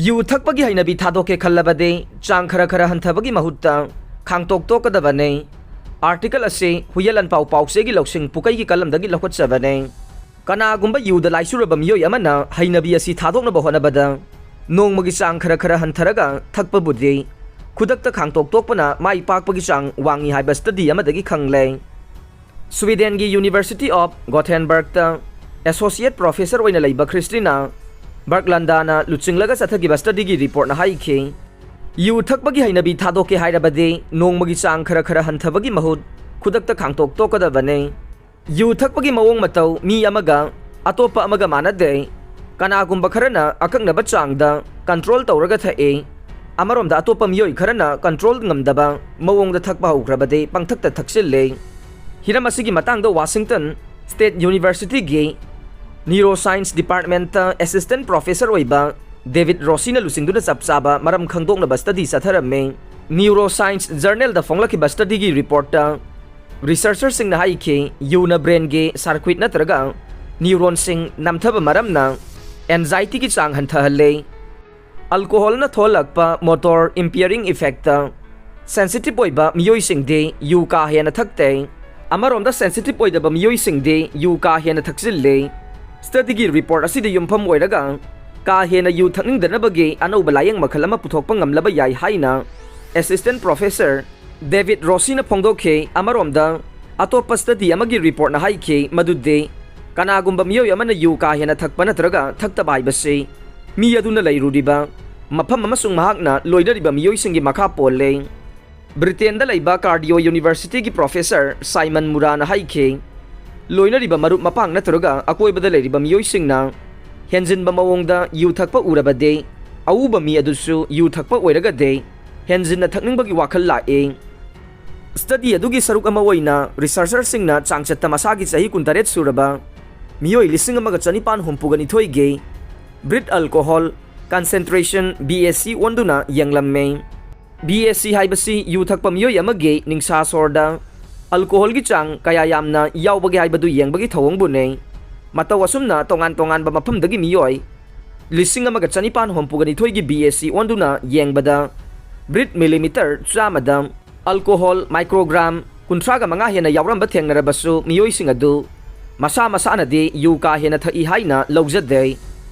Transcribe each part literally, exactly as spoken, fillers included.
U ꯊꯛꯄꯒꯤ ꯍꯩꯅꯕꯤ ꯊꯥꯗꯣꯛꯀꯦ ꯈꯜꯂꯕꯗꯤ ꯆꯥꯡ ꯈꯔ ꯈꯔ ꯍꯟꯊꯕꯒꯤ ꯃꯍꯨꯠꯇ ꯈꯥꯡꯇꯣꯛ ꯇꯣꯛꯀꯗꯕꯅꯤ꯫ ꯑꯥꯔꯇꯤꯀꯜ ꯑꯁꯤ ꯍꯨꯌꯦꯜ ꯑꯟꯄꯥꯎ ꯄꯥꯎꯆꯦꯒꯤ ꯂꯧꯁꯤꯡ ꯄꯨꯀꯩꯒꯤ ꯀꯂꯝꯗꯒꯤ ꯂꯧꯈꯠꯆꯕꯅꯤ꯫ ꯀꯅꯥꯒꯨꯝꯕ ꯌꯨꯗ ꯂꯥꯏꯆꯨꯔꯕ ꯃꯤꯑꯣꯏ ꯑꯃꯅ ꯍꯩꯅꯕꯤ ꯑꯁꯤ ꯊꯥꯗꯣꯛꯅꯕ ꯍꯣꯠꯅꯕꯗ ꯅꯣꯡꯃꯒꯤ ꯆꯥꯡ ꯈꯔ ꯈꯔ ꯍꯟꯊꯔꯒ ꯊꯛꯄꯕꯨꯗꯤ ꯈꯨꯗꯛꯇ ꯈꯥꯡꯇꯣꯛ ꯇꯣꯛꯄꯅ ꯃꯥꯏ ꯄꯥꯛꯄꯒꯤ ꯆꯥꯡ ꯋꯥꯡꯏ ꯍꯥꯏꯕ ꯁ꯭ꯇꯗꯤ ꯑꯃꯗꯒꯤ ꯈꯪꯂꯦ꯫ ꯁ꯭ꯋꯤꯗꯦꯟꯒꯤ University of Gothenburgꯇ ꯑꯦꯁꯣꯁꯤꯌꯦꯠ ꯄ꯭ꯔꯣꯐꯦꯁꯔ ꯑꯣꯏꯅ ꯂꯩꯕ ꯈ꯭ꯔꯤꯁꯇꯤꯅꯥ ꯕꯔꯒꯂꯥꯟꯗꯥꯅ ꯂꯨꯆꯤꯡꯂꯒ ꯆꯠꯊꯈꯤꯕ ꯁ꯭ꯇꯗꯤꯒꯤ ꯔꯤꯄꯣꯔꯠꯅ ꯍꯥꯏꯈꯤ, ꯌꯨ ꯊꯛꯄꯒꯤ ꯍꯩꯅꯕꯤ ꯊꯥꯗꯣꯛꯀꯦ ꯍꯥꯏꯔꯕꯗꯤ ꯅꯣꯡꯃꯒꯤ ꯆꯥꯡ ꯈꯔ ꯈꯔ ꯍꯟꯊꯕꯒꯤ ꯃꯍꯨꯠ ꯈꯨꯗꯛꯇ ꯈꯥꯡꯇꯣꯛ ꯇꯣꯛꯀꯗꯕꯅꯤ꯫ ꯌꯨ ꯊꯛꯄꯒꯤ ꯃꯑꯣꯡ ꯃꯇꯧ ꯃꯤ ꯑꯃꯒ ꯑꯇꯣꯞꯄ ꯑꯃꯒ ꯃꯥꯟꯅꯗꯦ꯫ ꯀꯅꯥꯒꯨꯝꯕ ꯈꯔꯅ ꯑꯀꯛꯅꯕ ꯆꯥꯡꯗ ꯀꯟꯇ꯭ꯔꯣꯜ ꯇꯧꯔꯒ ꯊꯛꯏ꯫ ꯑꯃꯔꯣꯝꯗ ꯑꯇꯣꯞꯄ ꯃꯤꯑꯣꯏ ꯈꯔꯅ ꯀꯟꯇ꯭ꯔꯣꯜ ꯉꯝꯗꯕ ꯃꯑꯣꯡꯗ ꯊꯛꯄ ꯍꯧꯈ꯭ꯔꯕꯗꯤ ꯄꯪꯊꯛꯇ ꯊꯛꯆꯤꯜꯂꯤ꯫ ꯍꯤꯔꯝ ꯑꯁꯤꯒꯤ ꯃꯇꯥꯡꯗ ꯋꯥꯁꯤꯡꯇꯟ ꯁ꯭ꯇꯦꯠ ꯌꯨꯅꯤꯚꯔꯁꯤꯇꯤꯒꯤ ꯅ꯭ꯌꯨꯔꯣꯁꯥꯏꯟꯁ ꯗꯤꯄꯥꯔꯠꯃꯦꯟꯠꯇ ꯑꯦꯁꯤꯁꯇꯦꯟꯠ ꯄ꯭ꯔꯣꯐꯦꯁꯔ ꯑꯣꯏꯕ ꯗꯦꯕꯤꯗ ꯔꯣꯁꯤꯅ ꯂꯨꯆꯤꯡꯗꯨꯅ ꯆꯞ ꯆꯥꯕ ꯃꯔꯝ ꯈꯪꯗꯣꯛꯅꯕ ꯁ꯭ꯇꯗꯤ ꯆꯠꯊꯔꯝꯃꯤ꯫ ꯅ꯭ꯌꯨꯔꯣꯁꯥꯏꯟꯁ ꯖꯔꯅꯦꯜꯗ ꯐꯣꯡꯂꯛꯈꯤꯕ ꯁ꯭ꯇꯗꯤꯒꯤ ꯔꯤꯄꯣꯔꯠꯇ ꯔꯤꯁꯔꯆꯔꯁꯤꯡꯅ ꯍꯥꯏꯈꯤ, ꯌꯨꯅ ꯕ꯭ꯔꯦꯟꯒꯤ ꯁꯥꯔꯀ꯭ꯋꯤꯠ ꯅꯠꯇ꯭ꯔꯒ ꯅ꯭ꯌꯨꯔꯣꯟꯁꯤꯡ ꯅꯝꯊꯕ ꯃꯔꯝꯅ ꯑꯦꯟꯖꯥꯏꯇꯤꯒꯤ ꯆꯥꯡ ꯍꯟꯊꯍꯜꯂꯦ꯫ ꯑꯜꯀꯣꯍꯣꯜꯅ ꯊꯣꯛꯍꯜꯂꯛꯄ ꯃꯣꯇꯣꯔ ꯏꯝꯄꯤꯌꯔꯤꯡ ꯏꯐꯦꯛꯇ ꯁꯦꯟꯁꯤꯇꯤꯚ ꯑꯣꯏꯕ ꯃꯤꯑꯣꯏꯁꯤꯡꯗꯤ ꯌꯨ ꯀꯥ ꯍꯦꯟꯅ ꯊꯛꯇꯦ꯫ ꯑꯃꯔꯣꯝꯗ ꯁꯦꯟꯁꯤꯇꯤꯚ ꯑꯣꯏꯗꯕ ꯃꯤꯑꯣꯏꯁꯤꯡꯗꯤ ꯌꯨ ꯀꯥ ꯍꯦꯟꯅ ꯊꯛꯆꯤꯜꯂꯤ꯫ ꯁ꯭ꯇꯗꯤꯒꯤ ꯔꯤꯄꯣꯔꯠ ꯑꯁꯤꯗ ꯌꯨꯝꯐꯝ ꯑꯣꯏꯔꯒ ꯀꯥ ꯍꯦꯟꯅ ꯌꯨ ꯊꯛꯅꯤꯡꯗꯅꯕꯒꯤ ꯑꯅꯧꯕ ꯂꯥꯌꯦꯡ ꯃꯈꯜ ꯑꯃ ꯄꯨꯊꯣꯛꯄ ꯉꯝꯂꯕ ꯌꯥꯏ ꯍꯥꯏꯅ ꯑꯦꯁꯤꯁꯇꯦꯟꯠ ꯄ꯭ꯔꯣꯐꯦꯁꯔ ꯗꯦꯕꯤꯗ ꯔꯣꯁꯤꯅ ꯐꯣꯡꯗꯣꯛꯈꯤ꯫ ꯑꯃꯔꯣꯝꯗ, ꯑꯇꯣꯞꯄ ꯁ꯭ꯇꯗꯤ ꯑꯃꯒꯤ ꯔꯤꯄꯣꯔꯠꯅ ꯍꯥꯏꯈꯤ ꯃꯗꯨꯗꯤ ꯀꯅꯥꯒꯨꯝꯕ ꯃꯤꯑꯣꯏ ꯑꯃꯅ ꯌꯨ ꯀꯥ ꯍꯦꯟꯅ ꯊꯛꯄ ꯅꯠꯇ꯭ꯔꯒ ꯊꯛꯇꯕ ꯍꯥꯏꯕꯁꯤ ꯃꯤ ꯑꯗꯨꯅ ꯂꯩꯔꯨꯔꯤꯕ ꯃꯐꯝ ꯑꯃꯁꯨꯡ ꯃꯍꯥꯛꯅ ꯂꯣꯏꯅꯔꯤꯕ ꯃꯤꯑꯣꯏꯁꯤꯡꯒꯤ ꯃꯈꯥ ꯄꯣꯜꯂꯦ꯫ ꯕ꯭ꯔꯤꯇꯦꯟꯗ ꯂꯩꯕ ꯀꯥꯔꯗꯤꯑꯣ ꯌꯨꯅꯤꯚꯔꯁꯤꯇꯤꯒꯤ ꯄ꯭ꯔꯣꯐꯦꯁꯔ ꯁꯥꯏꯃꯟ ꯃꯨꯔꯥꯅ ꯍꯥꯏꯈꯤ, ꯂꯣꯏꯅꯔꯤꯕ ꯃꯔꯨꯞ ꯃꯄꯥꯡ ꯅꯠꯇ꯭ꯔꯒ ꯑꯀꯣꯏꯕꯗ ꯂꯩꯔꯤꯕ ꯃꯤꯑꯣꯏꯁꯤꯡꯅ ꯍꯦꯟꯖꯤꯟꯕ ꯃꯑꯣꯡꯗ ꯌꯨ ꯊꯛꯄ ꯎꯔꯕꯗꯤ ꯑꯎꯕ ꯃꯤ ꯑꯗꯨꯁꯨ ꯌꯨ ꯊꯛꯄ ꯑꯣꯏꯔꯒꯗꯤ ꯍꯦꯟꯖꯤꯟꯅ ꯊꯛꯅꯤꯡꯕꯒꯤ ꯋꯥꯈꯜ ꯂꯥꯛꯏ꯫ ꯁ꯭ꯇꯗꯤ ꯑꯗꯨꯒꯤ ꯁꯔꯨꯛ ꯑꯃ ꯑꯣꯏꯅ ꯔꯤꯁꯔꯆꯔꯁꯤꯡꯅ ꯆꯥꯡꯆꯠꯇ ꯃꯁꯥꯒꯤ ꯆꯍꯤ ꯀꯨꯟꯇꯔꯦꯠ ꯁꯨꯔꯕ ꯃꯤꯑꯣꯏ ꯂꯤꯁꯤꯡ ꯑꯃꯒ ꯆꯅꯤꯄꯥꯟ ꯍꯨꯝꯐꯨꯒ ꯅꯤꯊꯣꯏꯒꯤ breath alcohol concentration, B A C, ꯑꯣꯟꯗꯨꯅ ꯌꯦꯡꯂꯝꯃꯤ꯫ ꯕꯤ ꯑꯦ ꯁꯤ ꯍꯥꯏꯕꯁꯤ ꯌꯨ ꯊꯛꯄ ꯃꯤꯑꯣꯏ ꯑꯃꯒꯤ ꯅꯤꯡꯁꯥ ꯁꯣꯔꯗ ꯑꯜꯀꯣꯍꯣꯜꯒꯤ ꯆꯥꯡ ꯀꯌꯥ ꯌꯥꯝꯅ ꯌꯥꯎꯕꯒꯦ ꯍꯥꯏꯕꯗꯨ ꯌꯦꯡꯕꯒꯤ ꯊꯧꯑꯣꯡꯕꯨꯅꯤ꯫ ꯃꯇꯧ ꯑꯁꯨꯝꯅ ꯇꯣꯉꯥꯟ ꯇꯣꯉꯥꯟꯕ ꯃꯐꯝꯗꯒꯤ ꯃꯤꯑꯣꯏ ꯂꯤꯁꯤꯡ ꯑꯃꯒ ꯆꯅꯤꯄꯥꯟ ꯍꯨꯝꯐꯨꯒ ꯅꯤꯊꯣꯏꯒꯤ B S C ꯑꯣꯟꯗꯨꯅ ꯌꯦꯡꯕꯗ, ꯕ꯭ꯔꯤꯠ ꯃꯤꯂꯤꯃꯤꯇꯔ ꯆꯥꯝꯃꯗ ꯑꯜꯀꯣꯍꯣꯜ ꯃꯥꯏꯀ꯭ꯔꯣꯒ꯭ꯔꯥꯝ ꯀꯨꯟꯊ꯭ꯔꯥꯒ ꯃꯉꯥ ꯍꯦꯟꯅ ꯌꯥꯎꯔꯝꯕ ꯊꯦꯡꯅꯔꯕꯁꯨ, ꯃꯤꯑꯣꯏꯁꯤꯡ ꯑꯗꯨ ꯃꯁꯥ ꯃꯁꯥꯅꯗꯤ ꯌꯨ ꯀꯥ ꯍꯦꯟꯅ ꯊꯛꯏ ꯍꯥꯏꯅ ꯂꯧꯖꯗꯦ꯫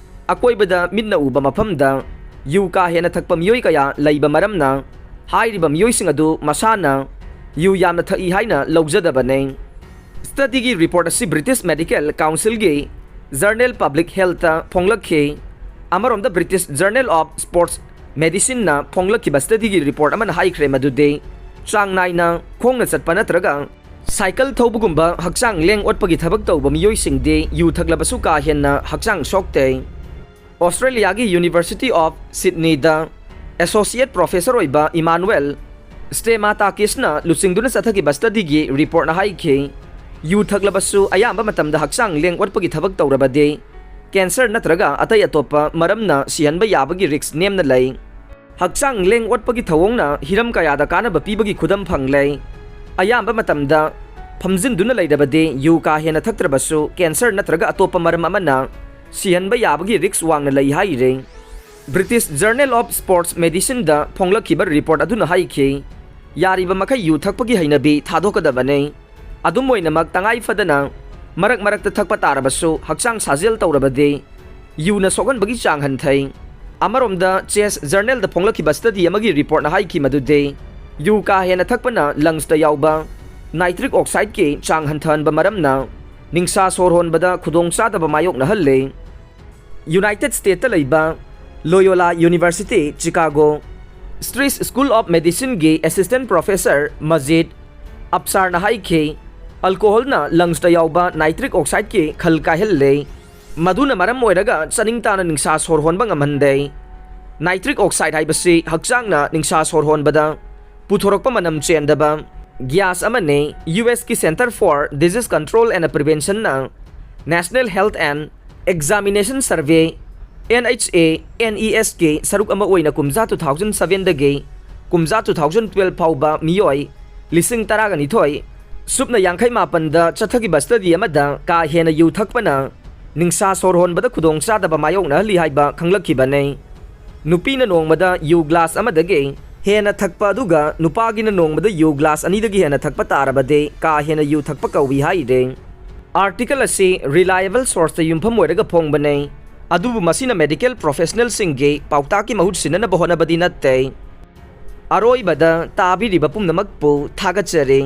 ꯑꯀꯣꯏꯕꯗ ꯃꯤꯠꯅ ꯎꯕ ꯃꯐꯝꯗ ꯌꯨ ꯀꯥ ꯍꯦꯟꯅ ꯊꯛꯄ ꯃꯤꯑꯣꯏ ꯀꯌꯥ ꯂꯩꯕ ꯃꯔꯝꯅ, ꯍꯥꯏꯔꯤꯕ ꯃꯤꯑꯣꯏꯁꯤꯡ ꯑꯗꯨ ꯃꯁꯥꯅ ꯌꯨ ꯌꯥꯝꯅ ꯊꯛꯏ ꯍꯥꯏꯅ ꯂꯧꯖꯗꯕꯅꯤ꯫ ꯁ꯭ꯇꯗꯤꯒꯤ ꯔꯤꯄꯣꯔꯠ ꯑꯁꯤ ꯕ꯭ꯔꯤꯇꯤꯁ ꯃꯦꯗꯤꯀꯦꯜ ꯀꯥꯎꯟꯁꯤꯜꯒꯤ ꯖꯔꯅꯦꯜ ꯄꯕ꯭ꯂꯤꯛ ꯍꯦꯜꯊꯇ ꯐꯣꯡꯂꯛꯈꯤ꯫ ꯑꯃꯔꯣꯝꯗ, ꯕ꯭ꯔꯤꯇꯤꯁ ꯖꯔꯅꯦꯜ ꯑꯣꯐ ꯁ꯭ꯄꯣꯔꯠꯁ ꯃꯦꯗꯤꯁꯤꯟꯅ ꯐꯣꯡꯂꯛꯈꯤꯕ ꯁ꯭ꯇꯗꯤꯒꯤ ꯔꯤꯄꯣꯔꯠ ꯑꯃꯅ ꯍꯥꯏꯈ꯭ꯔꯦ ꯃꯗꯨꯗꯤ, ꯆꯥꯡ ꯅꯥꯏꯅ ꯈꯣꯡꯅ ꯆꯠꯄ ꯅꯠꯇ꯭ꯔꯒ ꯁꯥꯏꯀꯜ ꯊꯧꯕꯒꯨꯝꯕ ꯍꯛꯆꯥꯡ ꯂꯦꯡ ꯑꯣꯠꯄꯒꯤ ꯊꯕꯛ ꯇꯧꯕ ꯃꯤꯑꯣꯏꯁꯤꯡꯗꯤ ꯌꯨ ꯊꯛꯂꯕꯁꯨ ꯀꯥ ꯍꯦꯟꯅ ꯍꯛꯆꯥꯡ ꯁꯣꯛꯇꯦ꯫ ꯑꯣꯁꯇ꯭ꯔꯦꯂꯤꯌꯥꯒꯤ ꯌꯨꯅꯤꯚꯔꯁꯤꯇꯤ ꯑꯣꯐ ꯁꯤꯗꯅꯤꯗ ꯑꯦꯁꯣꯁꯤꯌꯦꯠ ꯄ꯭ꯔꯣꯐꯦꯁꯔ ꯑꯣꯏꯕ ꯏꯃꯥꯅꯨꯑꯦꯜ ꯁ꯭ꯇꯦꯃꯥꯇꯥꯀꯤꯁꯅ ꯂꯨꯆꯤꯡꯗꯨꯅ ꯆꯠꯊꯈꯤꯕ ꯁ꯭ꯇꯗꯤꯒꯤ ꯔꯤꯄꯣꯔꯠꯅ ꯍꯥꯏꯈꯤ, ꯌꯨ ꯊꯛꯂꯕꯁꯨ ꯑꯌꯥꯝꯕ ꯃꯇꯝꯗ ꯍꯛꯆꯥꯡ ꯂꯦꯡ ꯑꯣꯠꯄꯒꯤ ꯊꯕꯛ ꯇꯧꯔꯕꯗꯤ, ꯀꯦꯟꯁꯔ ꯅꯠꯇ꯭ꯔꯒ ꯑꯇꯩ ꯑꯇꯣꯞꯄ ꯃꯔꯝꯅ ꯁꯤꯍꯟꯕ ꯌꯥꯕꯒꯤ ꯔꯤꯁ꯭ꯛ ꯅꯦꯝꯅ ꯂꯩ꯫ ꯍꯛꯆꯥꯡ ꯂꯦꯡ ꯑꯣꯠꯄꯒꯤ ꯊꯧꯑꯣꯡꯅ ꯍꯤꯔꯝ ꯀꯌꯥꯗ ꯀꯥꯟꯅꯕ ꯄꯤꯕꯒꯤ ꯈꯨꯗꯝ ꯐꯪꯂꯦ꯫ ꯑꯌꯥꯝꯕ ꯃꯇꯝꯗ ꯐꯝꯖꯤꯟꯗꯨꯅ ꯂꯩꯔꯕꯗꯤ, ꯌꯨ ꯀꯥ ꯍꯦꯟꯅ ꯊꯛꯇ꯭ꯔꯕꯁꯨ, ꯀꯦꯟꯁꯔ ꯅꯠꯇ꯭ꯔꯒ ꯑꯇꯣꯞꯄ ꯃꯔꯝ ꯑꯃꯅ ꯁꯤꯍꯟꯕ ꯌꯥꯕꯒꯤ ꯔꯤꯁ꯭ꯛ ꯋꯥꯡꯅ ꯂꯩ ꯍꯥꯏꯔꯤ꯫ ꯕ꯭ꯔꯤꯇꯤꯁ ꯖꯔꯅꯦꯜ ꯑꯣꯐ ꯁ꯭ꯄꯣꯔꯠꯁ ꯃꯦꯗꯤꯁꯤꯟꯗ ꯐꯣꯡꯂꯛꯈꯤꯕ ꯔꯤꯄꯣꯔꯠ ꯑꯗꯨꯅ ꯍꯥꯏꯈꯤ, ꯌꯥꯔꯤꯕ ꯃꯈꯩ ꯌꯨ ꯊꯛꯄꯒꯤ ꯍꯩꯅꯕꯤ ꯊꯥꯗꯣꯛꯀꯗꯕꯅꯤ꯫ ꯑꯗꯨꯝ ꯑꯣꯏꯅꯃꯛ, ꯇꯉꯥꯏ ꯐꯗꯅ ꯃꯔꯛ ꯃꯔꯛꯇ ꯊꯛꯄ ꯇꯥꯔꯕꯁꯨ, ꯍꯛꯆꯥꯡ ꯁꯥꯖꯦꯜ ꯇꯧꯔꯕꯗꯤ ꯌꯨꯅ ꯁꯣꯛꯍꯟꯕꯒꯤ ꯆꯥꯡ ꯍꯟꯊꯩ꯫ ꯑꯃꯔꯣꯝꯗ, ꯆꯦꯁ ꯖꯔꯅꯦꯜꯗ ꯐꯣꯡꯂꯛꯈꯤꯕ ꯁ꯭ꯇꯗꯤ ꯑꯃꯒꯤ ꯔꯤꯄꯣꯔꯠꯅ ꯍꯥꯏꯈꯤ ꯃꯗꯨꯗꯤ, ꯌꯨ ꯀꯥ ꯍꯦꯟꯅ ꯊꯛꯄꯅ ꯂꯪꯁꯇ ꯌꯥꯎꯕ ꯅꯥꯏꯇ꯭ꯔꯤꯛ ꯑꯣꯛꯁꯥꯏꯗꯀꯤ ꯆꯥꯡ ꯍꯟꯊꯍꯟꯕ ꯃꯔꯝꯅ ꯅꯤꯡꯁꯥ ꯁꯣꯔ ꯍꯣꯟꯕꯗ ꯈꯨꯗꯣꯡꯆꯥꯗꯕ ꯃꯥꯌꯣꯛꯅꯍꯜꯂꯤ꯫ ꯌꯨꯅꯥꯏꯇꯦꯗ ꯁ꯭ꯇꯦꯠꯇ ꯂꯩꯕ Loyola university Chicago Stritch school of ꯃꯦꯗꯤꯁꯤꯟꯒꯤ ꯑꯦꯁꯤꯁꯇꯦꯟꯠ ꯄ꯭ꯔꯣꯐꯦꯁꯔ ꯃꯖꯤꯗ ꯑꯞꯁꯥꯔꯅ ꯍꯥꯏꯈꯤ, ꯑꯜꯀꯣꯍꯣꯜꯅ ꯂꯪꯁꯇ ꯌꯥꯎꯕ ꯅꯥꯏꯇ꯭ꯔꯤꯛ ꯑꯣꯛꯁꯥꯏꯗꯀꯤ ꯈꯜ ꯀꯥꯏꯍꯜꯂꯦ, ꯃꯗꯨꯅ ꯃꯔꯝ ꯑꯣꯏꯔꯒ ꯆꯥꯅꯤꯡ ꯇꯥꯅ ꯅꯤꯡꯁꯥ ꯁꯣꯔ ꯍꯣꯟꯕ ꯉꯝꯍꯟꯗꯦ꯫ ꯅꯥꯏꯇ꯭ꯔꯤꯛ ꯑꯣꯛꯁꯥꯏꯗ ꯍꯥꯏꯕꯁꯤ ꯍꯛꯆꯥꯡꯅ ꯅꯤꯡꯁꯥ ꯁꯣꯔ ꯍꯣꯟꯕꯗ ꯄꯨꯊꯣꯔꯛꯄ ꯃꯅꯝ ꯆꯦꯟꯗꯕ ꯒ꯭ꯌꯥꯁ ꯑꯃꯅꯤ꯫ ꯌꯨ ꯑꯦꯁꯀꯤ Centre for Disease Control and Preventionꯅ National Health and Examination Survey, N H A N E S ꯀꯤ ꯁꯔꯨꯛ ꯑꯃ ꯑꯣꯏꯅ ꯀꯨꯝꯖꯥ two thousand sevenꯗꯒꯤ ꯀꯨꯝꯖꯥ two thousand twelve ꯐꯥꯎꯕ ꯃꯤꯑꯣꯏ ꯂꯤꯁꯤꯡ ꯇꯔꯥꯒ ꯅꯤꯊꯣꯏ ꯁꯨꯞꯅ ꯌꯥꯡꯈꯩ ꯃꯥꯄꯟꯗ ꯆꯠꯊꯈꯤꯕ ꯁ꯭ꯇꯗꯤ ꯑꯃꯗ ꯀꯥ ꯍꯦꯟꯅ ꯌꯨ ꯊꯛꯄꯅ ꯅꯤꯡꯁꯥ ꯁꯣꯔ ꯍꯣꯟꯕꯗ ꯈꯨꯗꯣꯡꯆꯥꯗꯕ ꯃꯥꯌꯣꯛꯅꯍꯜꯂꯤ ꯍꯥꯏꯕ ꯈꯪꯂꯛꯈꯤꯕꯅꯤ꯫ ꯅꯨꯄꯤꯅ ꯅꯣꯡꯃꯗ ꯌꯨ ꯒ꯭ꯂꯥꯁ ꯑꯃꯗꯒꯤ ꯍꯦꯟꯅ ꯊꯛꯄ ꯑꯗꯨꯒ ꯅꯨꯄꯥꯒꯤꯅ ꯅꯣꯡꯃꯗ ꯌꯨ ꯒ꯭ꯂꯥꯁ ꯑꯅꯤꯗꯒꯤ ꯍꯦꯟꯅ ꯊꯛꯄ ꯇꯥꯔꯕꯗꯤ ꯀꯥ ꯍꯦꯟꯅ ꯌꯨ ꯊꯛꯄ ꯀꯧꯏ ꯍꯥꯏꯔꯤ꯫ ꯑꯥꯔꯇꯤꯀꯜ ꯑꯁꯤ ꯔꯤꯂꯥꯏꯑꯦꯕꯜ ꯁꯣꯔꯁꯇ ꯌꯨꯝꯐꯝ ꯑꯣꯏꯔꯒ ꯐꯣꯡꯕꯅꯤ, ꯑꯗꯨꯕꯨ ꯃꯁꯤꯅ ꯃꯦꯗꯤꯀꯦꯜ ꯄ꯭ꯔꯣꯐꯦꯁꯅꯦꯜꯁꯤꯡꯒꯤ ꯄꯥꯎꯇꯥꯛꯀꯤ ꯃꯍꯨꯠ ꯁꯤꯟꯅꯅꯕ ꯍꯣꯠꯅꯕꯗꯤ ꯅꯠꯇꯦ꯫ ꯑꯔꯣꯏꯕꯗ ꯇꯥꯕꯤꯔꯤꯕ ꯄꯨꯝꯅꯃꯛꯄꯨ ꯊꯥꯒꯠꯆꯔꯤ꯫